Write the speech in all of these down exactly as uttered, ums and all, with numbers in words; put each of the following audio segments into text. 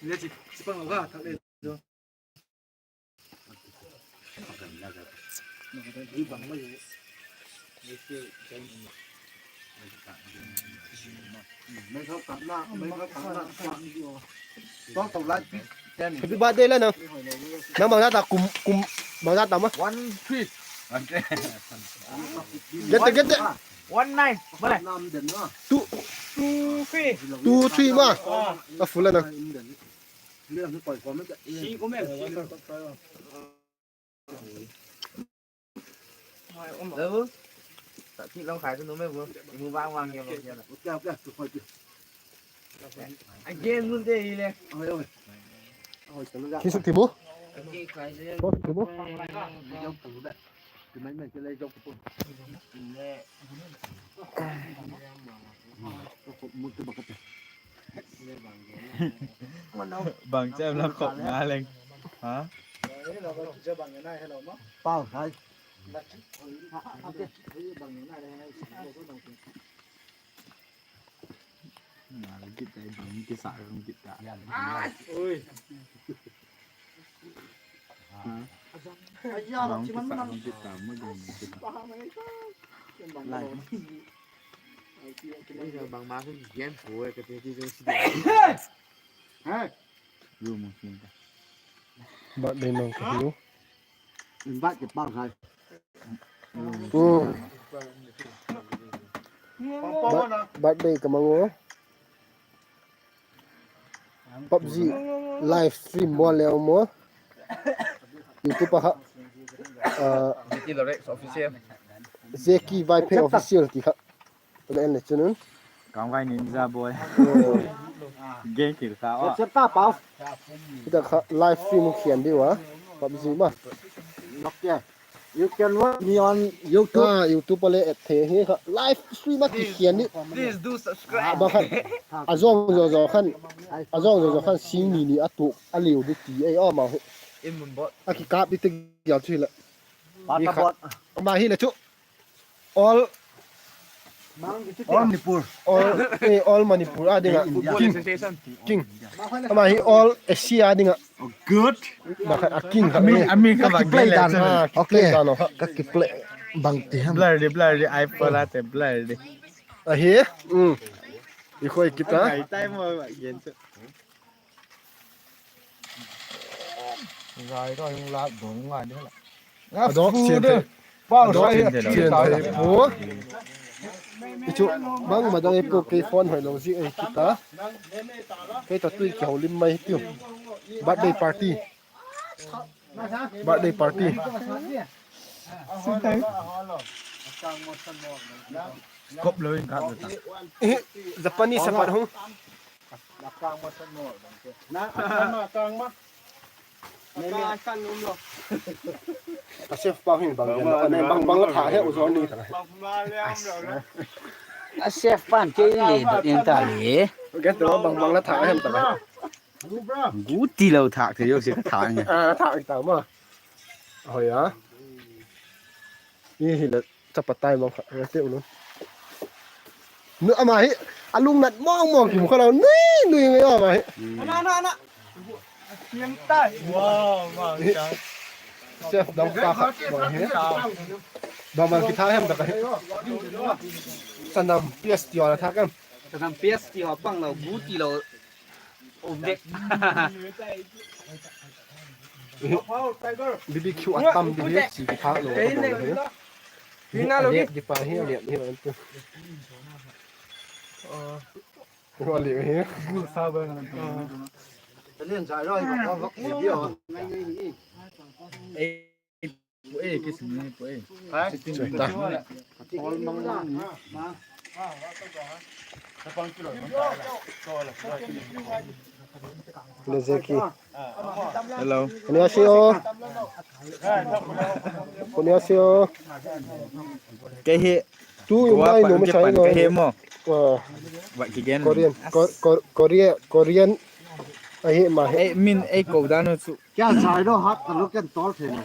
Happy birthday la nang. Nang bangza ta kum, kum bangza ta ma? One three. Get the, get the. One nine. Two, two three. Two three ma. A full la nang. Khi suk ti mu. Khi suk ti mu. Bang chem la khop nga leng. Ha? Pau khai. Ngal git ai bang kisa kang git ta. Ui. Bang kisa kang git ta, mo ding kisa. Bang ma kung gen po e ka te ti jong si. Birthday nang ka hiu. Invite ke pau khai. Birthday ka mang u. PUBG live stream bawl le um u. YouTube a kha. Zeki Lorex Official. Zeki Vaiphei Official ti kha. Tuna en le chun un. Kang vai ninja boy. Gen kil kha. Hita kha live stream khian diu a. PUBG ma. You can watch me on YouTube. Ah, YouTube a le et the hi kha. Live stream a kikhian ni. Please do subscribe. Ba khan. A zong zo zo khan. A zong zo zo khan sing ni ni a tu a liu di ti ei a ma hu. In mun bot. A kikap di te gial chu hila. Ama hi le chu. All, all Manipur. All, eh, all Manipur a ding a. King. King. Ama hi all Asia a ding a. Good. Ba kha a king kha. Ami, ami kha ba play dan. Ah, play dan o. Ka ki play bang ti ham. Blur di, blur di, ai pala te blur di. Ahi. Um. I khoi kita. Ai tai mo ba gen chu. Zai ro hung lak dong ngai ding la. A dok sin de. Pau dok sai sin de. Sin de pu. I chu bang ma dang e pu kei phone hoi lo zi ei kita. Kei ta tui ki holim mai tiu. Birthday party. Birthday party. Kop lo in ka ta. Japanese sapat hung. A chef pa hin bang gen, bang, bang la tha he u zo ni ta. A chef pan kei le dot in ta le. Ke to bang, bang la tha hem ta. Gu ti lo thak thei u si ka thak ni. A thak ta ma. Hoi a. I hi le. Chapa tai mong kha, te u lo. Nu ama hi, a lungnat mong mong ki mu kha lo, nui, nui ngai ama hi. Ana, ana, ana. Siam tai. Wow, wow. Chef dong ka kha, bang hi. Bang bang ki tha hem ta ka hi. Sanam pias ti a tha kam. Sanam pias ti ho pang lo, gu ti lo. Um dek. B B Q a tam di hi, si ki thak lo. Hi na lo ki. Di pa hi, a lian hi lo tu. Wa li hi. Sa ba na. Lian sa lo hi ba. Ei. Hello. 안녕하세요. 안녕하세요. Kei hi. Tu yung mai no, Japan ka hi mo. Korean, Korean, Korean. Ahi ma hi. Ei min ei ko dan chu. Kya sai lo hat ka lo ken tol the na.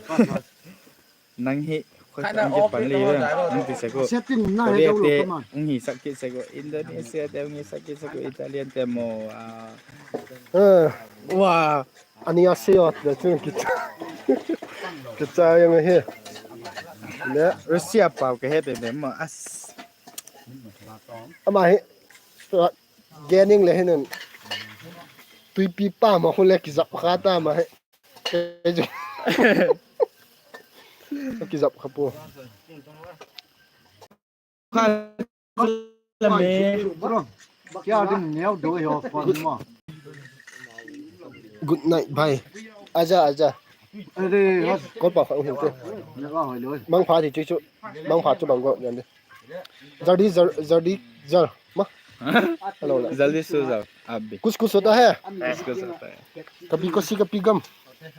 Nang hi khoi kan ke pan li ve, nang ti sek u. Setting na he Korea lo te ka ma. Ung hi sak kit sek u, Indonesia te ung hi sak kit sek u, Italian te mo, ah. Eh, Wa, ani a se ot le chun ki, ki cha yang hi. Le Russia pau ka he pe be ma as. Ama hi, tua, gening le hin, tuipi pa ma khu le kizap kha ta ma hi. Kizap kha pu. Kha la me. Kya ding neo do yo phone ma. Good night, bhai. Aja, aja. अरे, कॉल पा खा उठे। Mangpha ti chu chu. Mangpha chu bang go yan de. जल्दी, जल-, जल्दी, जल। Ma. Hello, la. जल्दी सो जाओ, आप भी। कुछ, कुछ होता है। कुछ, कुछ होता है। कभी खुशी, कभी गम।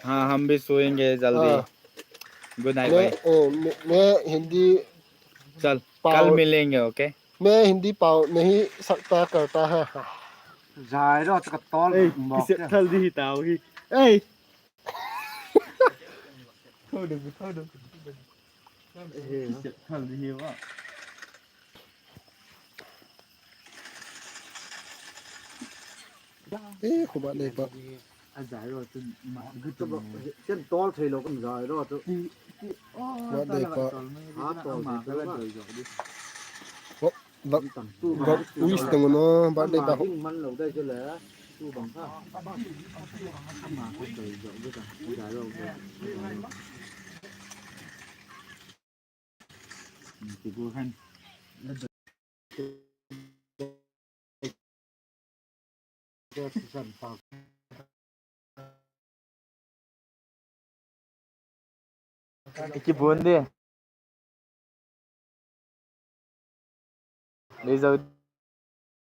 हाँ, हम भी सोएंगे जल्दी। हाँ। Good night, मैं, bhai। ए, मैं, मैं हिंदी चल, पाव-, कल मिलेंगे, OK? मैं हिंदी पाव नहीं सकता, करता है। Zai ro, ka tol. Ei, mok kisiat thal di hi tau hi. Ei. Thau deu, thau deu. Kisiat thal di hi va. E, khu ba nei pa. A zai ro chu ma, ken tol thei lo kan zai ro chu. Birthday pa. Ha, tol ma ka la doi zo di. Hop, bak. Wish tang no, birthday pa. Hop. Man lo dai chu le. Tu bang kha. Ama ka doi zo di ka. Zai ro. Ti gu khan. Ki bun di. Lei zo.